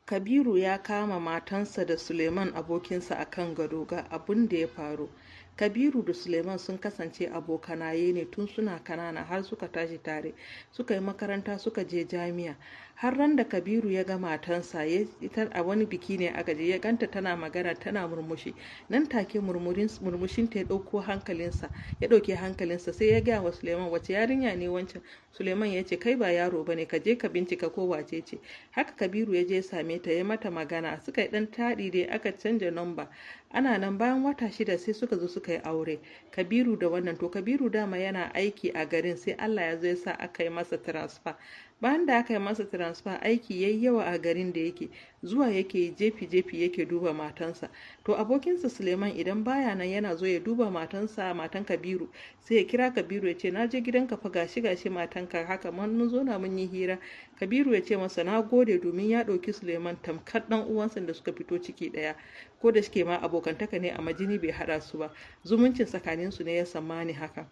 Kabiru ya kama matansa da Suleiman abokinsa a kan gado, ga abun da ya faru. Kabiru da Suleiman sun kasance abokanaye ne tun suna kanana har suka tashi tare, suka yi makaranta, suka je jami'a. Har ran da Kabiru ya ga matansa ita a wani biki ne aka je, ya ganta tana magana tana murmushi. Nan take murmushinta ya ɗauko hankalinsa, ya ɗauke hankalinsa. Sai ya gaya wa Suleiman, "Wace yarinya ne wancan?" Suleiman ya ce, "Kai ba yaro bane, ka je ka bincika ko wace ce." Haka Kabiru ya je same ta, ya mata magana, suka yi ɗan taɗi dai, aka canja namba. Ana nan, bayan wata 6 sai suka zo suka yi aure, Kabiru da wannan. To, Kabiru dama yana aiki a garin, sai Allah ya zo ya sa aka yi masa transfer. Bayan da aka yi masa transfer, aiki yayi yawa a garin da yake zuwa, yake jefi jefi yake duba matansa. To, abokinsa Suleiman idan baya nan yana zo ya duba matansa, matan Kabiru. Sai ya kira Kabiru ya ce, "Na je gidanka fa, gashi gashi, matanka haka, mun zo na mun yi hira." Kabiru ya ce masa, "Na gode," domin ya ɗauki Suleiman tamkar ɗan uwansa da suka fito ciki ɗaya, ko da shike ma abokantaka ne amma jini bai haɗa su ba, zumuncin tsakaninsu ne ya sammani haka.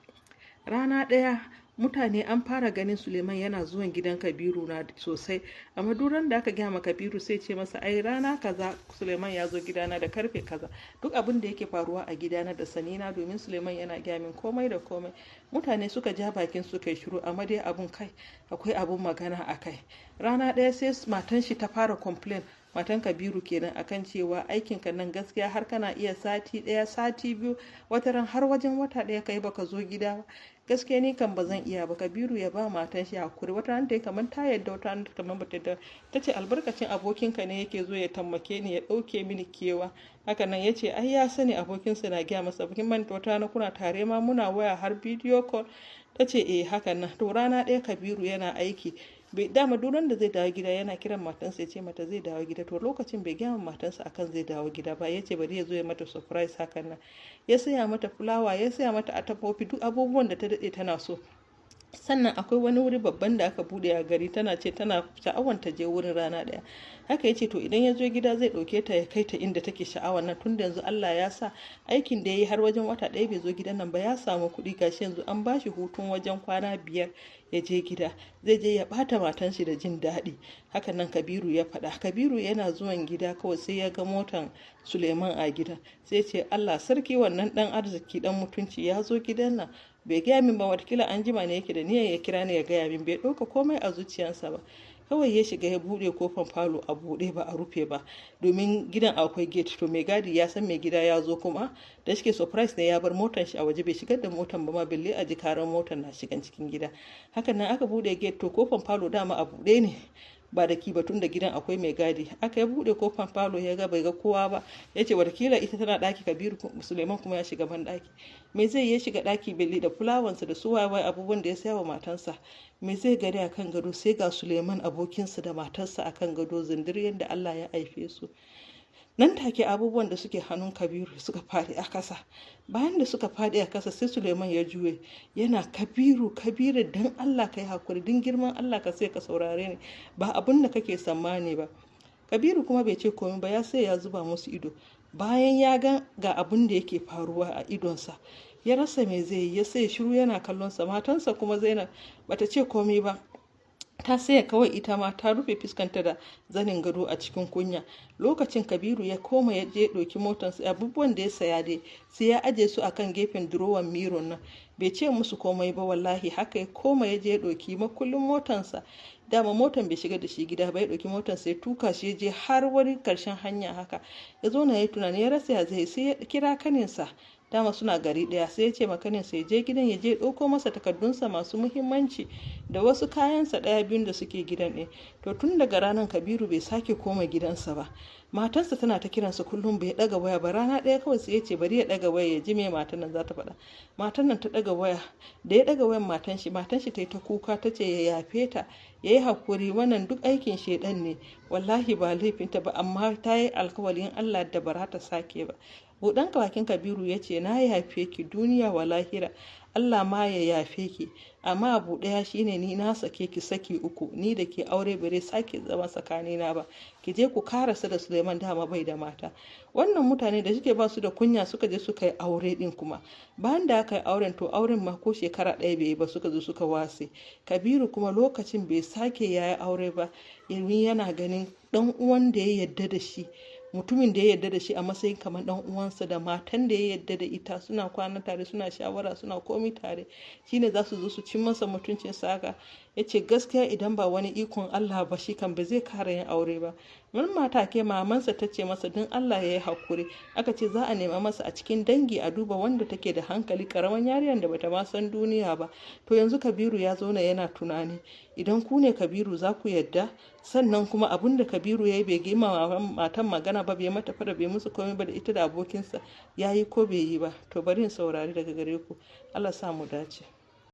Rana ɗaya mutane an fara ganin Suleiman yana zuwan gidan Kabiru na sosai, amma duk ran da aka gaya ma Kabiru sai ce masa, "Ai rana kaza Suleiman ya zo gidana da karfe kaza. Duk abin da yake faruwa a gidana da sanina, domin Suleiman yana gaya min komai da komai." Mutane suka ja bakin su kai shiru, amma dai abun kai akwai abun magana a kai. Rana ɗaya sai matan shi ta fara complain, matan Kabiru kenan, akan cewa aikin ka nan gaskiya har kana iya sati 1, sati 2, wata ran har wajen wata 1 kai baka zo gida ba. Gaskiya ni kan ba zan iya ba. Kabiru ya ba matan shi hakuri. Wata ran ta kamar ta yadda, wata ran kamar bata yadda. Ta ce, "Albarkacin abokinka ne yake zo ya tammake ni, ya ɗauke mini kewa." Haka nan ya ce ai ya sani, abokinsa na gaya masa, abokin manta wata rana kuna tare ma, muna waya har video call. Ta ce eh, hakan nan. To, rana ɗaya Kabiru yana aiki, bai dama duk da zai dawo gida yana kiran matansa ya ce mata zai dawo gida. To, lokacin bai gaya matansa akan zai dawo gida ba, ya ce bari ya zo ya mata surprise. Hakan nan ya saya mata fulawa, ya saya mata atamfofi, duk abubuwan da ta daɗe tana so. Sannan akwai wani wuri babban da aka bude a gari, tana ce tana sha'awan ta je wurin rana ɗaya. Haka ya ce to idan ya zo gida zai ɗauke ta ya kai ta inda take sha'awa nan, tunda yanzu Allah ya sa aikin da ya yi har wajen wata 1 bai zo gidan nan ba, ya samu kuɗi. Gashi yanzu an bashi hutun wajen kwana 5 ya je gida, zai je ya ɓata matan shi da jin daɗi. Hakan nan Kabiru ya faɗa. Kabiru yana zuwan gida kawai sai ya ga motan Suleiman a gida. Sai ce, "Allah sarki, wannan ɗan arziki, ɗan mutunci ya zo gidan nan bai gaya min ba. Watakila an jima ne yake da niyyar ya kira ni ya gaya min." Bai ɗauka komai a zuciyarsa ba, kawai ya shiga ya buɗe kofan falo, a buɗe ba a rufe ba, domin gidan akwai gate. To, mai gadi ya san mai gida ya zo, kuma da shike surprise ne, ya bar motan shi a waje, bai shigar da motan ba ma balle a ji karan motan na shigan cikin gida. Hakan nan aka buɗe gate. To, kofan falo dama a buɗe ne ba da ki batun da gidan akwai mai gadi. Aka ya buɗe kofan falo, ya ga bai ga kowa ba. Ya ce watakila ita tana ɗaki, Kabiru Suleiman kuma ya shiga ban ɗaki. Me zai ya shiga ɗaki belli da fulawansa da suwaye abubuwan da ya saya wa matansa? Me zai gani a kan gado? Sai ga Suleiman abokinsa da matarsa a kan gado zindir yadda Allah ya haife su. Nan take abubuwan da suke hannun Kabiru suka faɗi a kasa. Bayan da suka faɗi a kasa, sai Suleiman ya juye yana, "Kabiru, Kabiru, dan Allah kai hakuri, din girman Allah ka sai ka saurare ni, ba abun da kake tsammani ba." Kabiru kuma bai ce komai ba, ya sai ya zuba musu ido. Bayan ya ga abun da yake faruwa a idonsa, ya rasa me zai yi, ya sai shiru yana kallon sa. Matansa kuma Zainab bata ce komai ba, ta saya kawai ita ma ta rufe fuskanta da zanin gado a cikin kunya. Lokacin Kabiru ya koma ya je ɗauki motarsa, abubuwan da ya saya dai sai ya aje su akan gefen durowan mirror nan. Bai ce musu komai ba wallahi. Haka ya koma ya je ɗauki makullin motansa. Dama motan bai shiga da shi gida ba. Ya ɗauki motansa ya tuka shi, ya je har wani karshen hanya. Haka ya zo na yi tunani, ya rasa ya zai. Sai ya kira kaninsa, dama suna gari ɗaya. Sai ya ce makaninsa ya je gidan, ya je ɗauko masa takardunsa masu muhimmanci da wasu kayansa ɗaya biyun da suke gidan ɗin. To, tun daga ranar Kabiru bai sake koma gidansa ba. Matarsa tana ta kiransa kullum, bai ɗaga waya ba. Rana ɗaya kawai sai ya ce bari ya ɗaga waya ya ji me matan nan za ta faɗa. Matan nan ta ɗaga waya. Da ya ɗaga wayan matan shi, matan shi ta yi ta kuka, ta ce ya yafe ta, ya yi hakuri, wannan duk aikin shaidan ne, wallahi ba laifinta ba, amma ta yi alkawalin Allah da ba ta sake ba. Buɗan bakin Kabiru ya ce, "Na yafe ki duniya wa lahira, Allah ma ya yafe ki. Amma abu ɗaya shine, ni na sake ki saki uku. Ni da ke, aure bare sake zama tsakanina ba. Ki je ku karasa da Suleiman, dama bai da mata. Wannan mutane da suke ba su da kunya, suka je suka yi aure din. Kuma bayan da aka yi auren, to auren ma ko shekara ɗaya bai yi ba, suka zo suka wase. Kabiru kuma lokacin bai sake ya yi aure ba, yana ganin dan uwan da ya yarda da shi, mutumin da ya yarda da shi a matsayin kamar dan uwansa, da matan da ya yarda da ita, suna kwana tare, suna shawara, suna komi tare, shine za su zo su ci masa mutuncin haka. Ya ce gaskiya, idan ba wani ikon Allah ba, shi kan ba zai kara yin aure ba. Mun mata ke mamansa ta ce masa don Allah ya yi hakuri. Aka ce za a nema masa a cikin dangi, a duba wanda take da hankali, karaman yarinyar da bata ma san duniya ba. To yanzu Kabiru ya zauna yana tunani. Idan ku ne Kabiru, za ku yadda? Sannan kuma abin da Kabiru ya yi, bai gima matan magana ba, bai mata fada, bai musu komai ba da ita da abokinsa, ya yi ko bai yi ba? To bari in saurari daga gare ku. Allah sa mu dace.